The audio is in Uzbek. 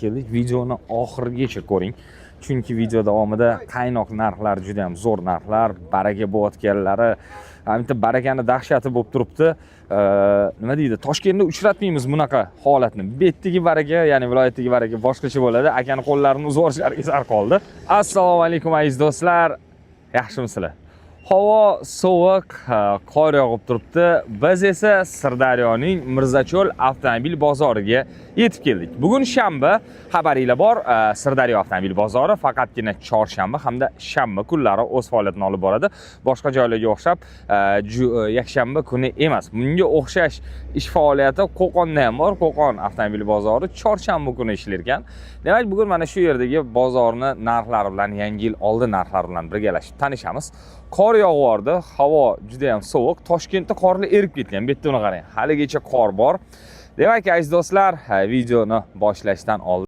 Keldik. Videoni oxirigacha ko'ring. Chunki video davomida qaynoq narxlar, juda ham zo'r narxlar, baraka bo'layotganlari, bitta barakani dahshati bo'lib turibdi. Nima deydi? Toshkentda uchratmaymiz bunaqa holatni. Bu yerdagi baraka, ya'ni viloyatdagi baraka boshqacha bo'ladi. Akani qo'llarini uzib yuborishlariga sal qoldi. Assalomu alaykum, aziz do'stlar. Yaxshimisizlar? Havo sovuq, qor yog'ib turibdi. Biz esa Sirdaryoning Mirzacho'l avtomobil bozoriga yetib keldik. Bugun shanba, xabaringlar bor, Sirdaryo avtomobil bozori faqatgina chorshanba hamda shanba kunlari o'z faoliyatini olib boradi. Boshqa joylarga o'xshab yakshanba kuni emas. Bunga o'xshash ish faoliyati Qo'qonda ham bor. Qo'qon avtomobil bozori chorshanba kuni ishlar ekan. Demak, bugun mana shu yerdagi bozorni narxlari bilan, yangi yil oldi narxlari bilan birgalashib tanishamiz. Qor yog'yordi, havo juda ham sovuq. Toshkentda qorlar erib ketgan. Bu yerda uni qarang, haligacha qor bor. Demak, aziz do'stlar, videoni boshlashdan oldin